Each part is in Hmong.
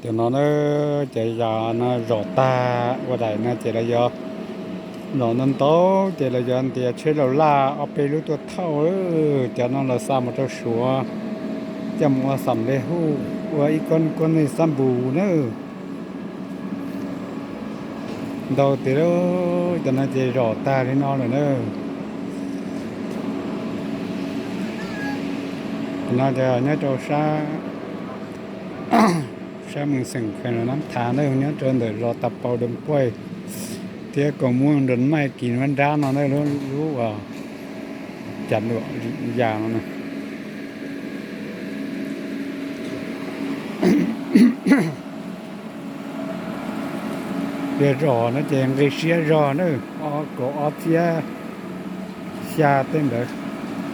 Cov no na, cov yas no zom tag ua daim no ces lawv yuav, zom ntau ntau ces lawv yuav ntiav tsheb laus laj ob peb lub tuaj thauj. Cov no lawv xa mus rau Suav coj mus ua xam le huj, ua ib kob kuab nej xab npus na. Ntau tiag lauj, cov no ces zom tag li no lawm na. Cov no ces nyob rau sab, sab Mees Xeem Khees Nab Thav na, nyob rau ntawm zos Tas Paus Doo Puaj thiab Koos Muaj Nroos Maij Kis Nab Nrab no na, lub, lub uas cas luam yas no na. Yog zom no ces nqi siab zog na, ob kaum ob txhiab xya tej ntawd,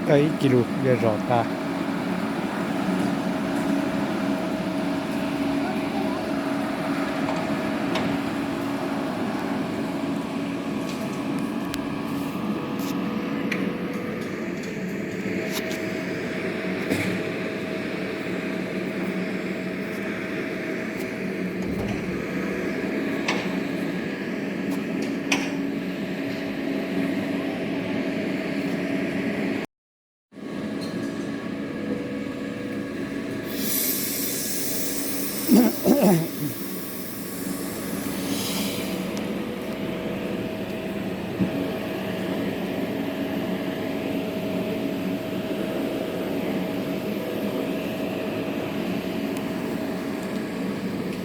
tawg ib kis lus yog zom tas.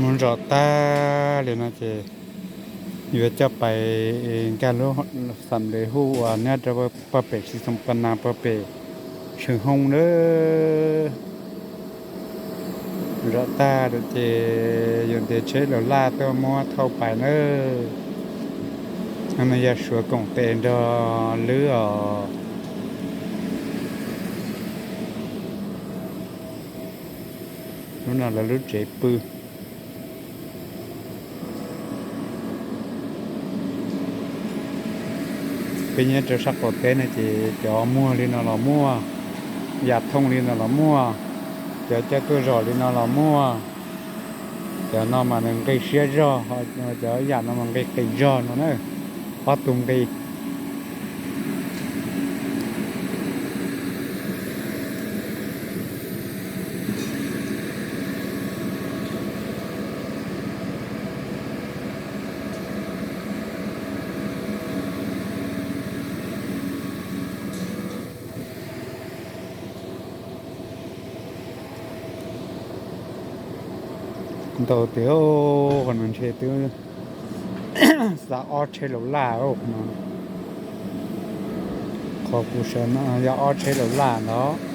Mus zom tag li no ces yuav coj pais nkag lub xam le huj uas nyob rau pog pem Xis Xoos Pas Nas pog pem Tsheej Hoob lawm. Zom tag lawm ces yuav ntiav tsheb laus laj tuaj muab thauj pais nawb. No yog Suav koom tes nrog lwb os. Lub no lawv lub tsev pw. Peb nyob rau sab qaum teb no ces cov muag li no los muaj, yam thooj li no los muaj, cov coj tuaj zom li no los muaj. Cov no mas nws nqi siab zog, cov yam no mas nqi qis zog no na, ob tug nqi. Ntau tiag, qhov no ntshe twb xa ob tsheb laus laj no. Qhov kuv sawv no yog ob tsheb laus laj ntawd.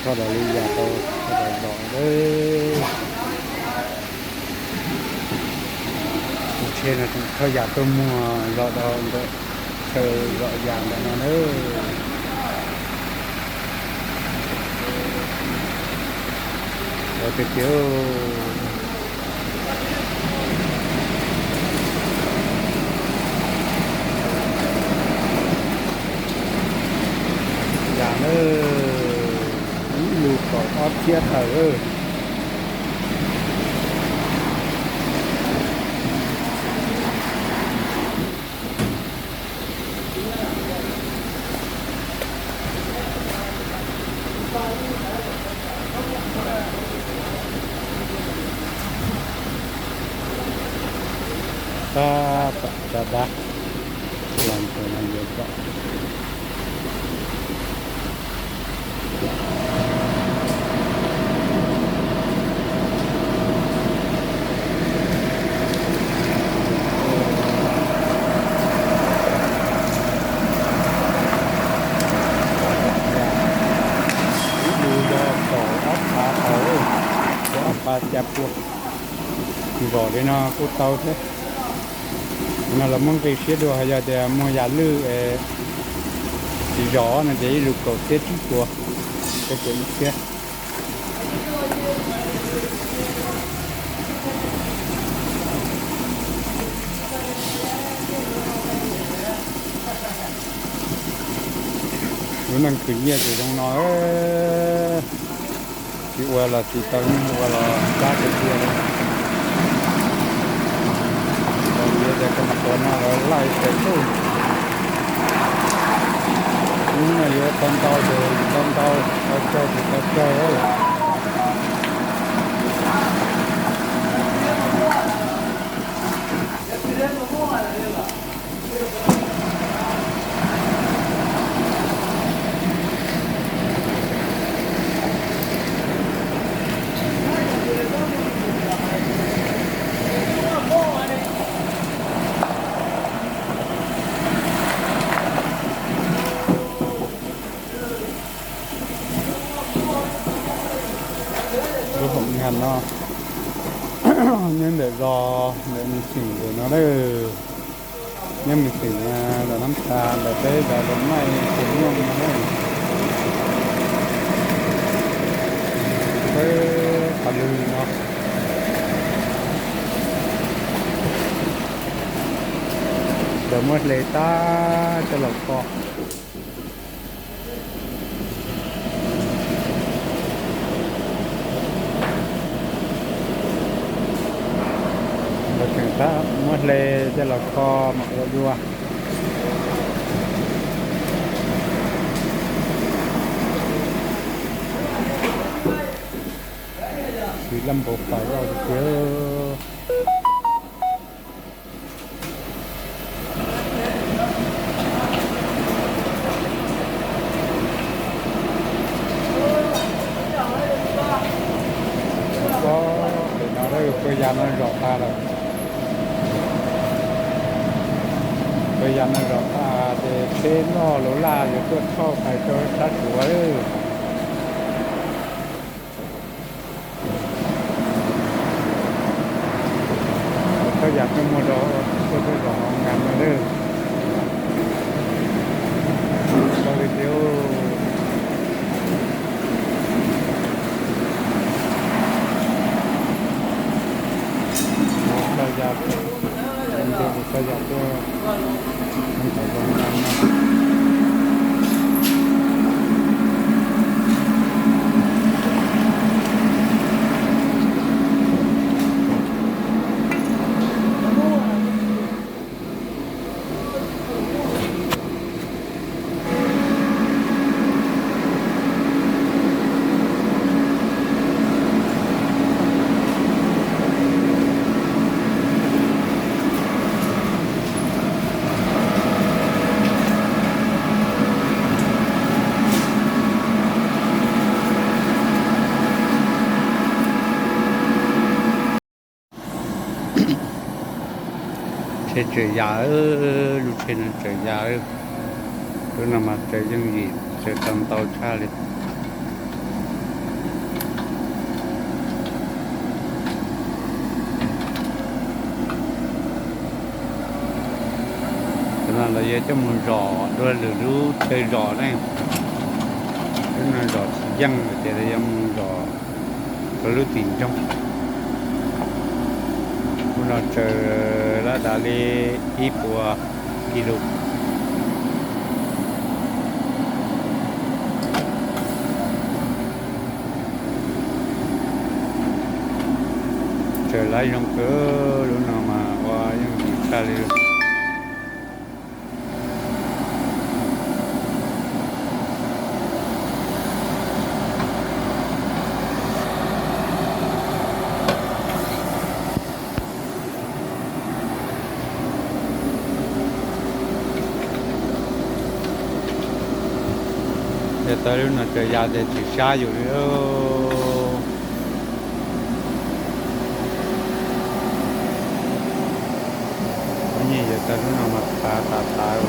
Thauj daus li yas rau, thauj daus zos lawm. Tus tsheb no tseem thauj yas tuaj muag zos rau ntawm chaw zos yas ntawm no na. Ua tiag tiag. Yas na, ib lus kaum ob txhiab tawm. Tab tom tsa dab los ntawm no yuav zom. Ib lus yog kaum ob phav tawm, kaum ob phav xya pua. Zom li no kuj tau thiab. No los muab nqi siab dua, yog tias muag yas lwj tsis zom no ces ib lus kaum txhiab tsib puas, kaum ib txhiab. Lub neej khwv nyiaj ces zoo no, tsis ua los tsis tau nyiaj, ua los kab tiag tiag li. Vim tias koj mus qhov no lawv laij pes tsawg. Hnub no yuav tau ntau ces tau ntau, tau tsawg ces tau tsawg. Lub hoo nkag no nyob ntawm zos ntawm me xeem ntawm no lawm. Nyob me xeem Los Nab Tha ntawm peb zos Los Maij Xeem Nyoj no na. Peb qhov lwg no lawv muab hle tag coj los kho. Lawv tseem tab muab hle coj los kho mam ua dua. Tsis laj npaum pais loj tiag. Pem no pawg yas no zom tas lawm. Pawg yas no zom tas ces tsheb loj los laj yuav tuaj thauj pais rau sab Suav lawm. Thauj yas tuaj muag rau, tuaj tuaj zom hauv nkag no lawm. Tau li tiag. Mus thauj yas, mus thauj yas tuaj mus tom zos nkag no. Tsheb tsaws yas, lub tsheb no tsaws yas. Lub no mas tsaws yooj yim, tsaws tau ntau tshaj li. Yog coj mus zom dua lwm lub chaw zom ne, lub no zom tsis yeej ces yuav mus zom rau lub tim nroog. Lub no tsaws lab dav li ib puas kis lus. Tsaws lab zoo kawg, lub no mas ua yeej yim tshaj li. Yog tau lub no tsaws ya tias tsis sab yus li. Kuv nyij yog tau lub no mas khav tas tas.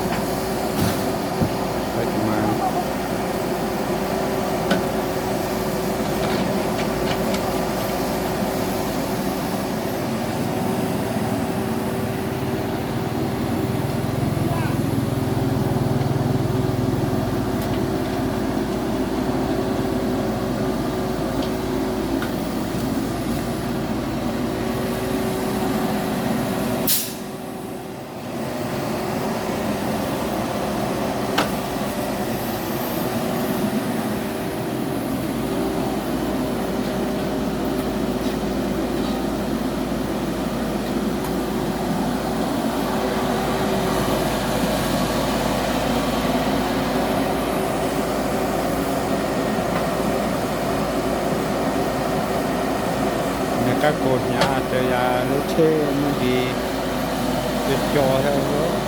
Nws qab kaus hnyav tsaws ya lub tsheb muaj ntsis co co thiab.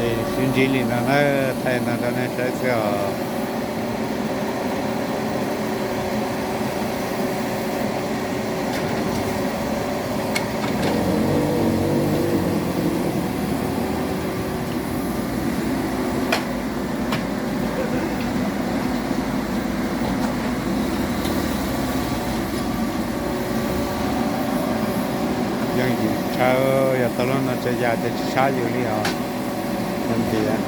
Ces sib ntsib li no na, thaij no rau nej saib xwb os. Yeej yim tshaj, yog tau lub no tsaws ya tias tsis sab yus li os. Yog ntias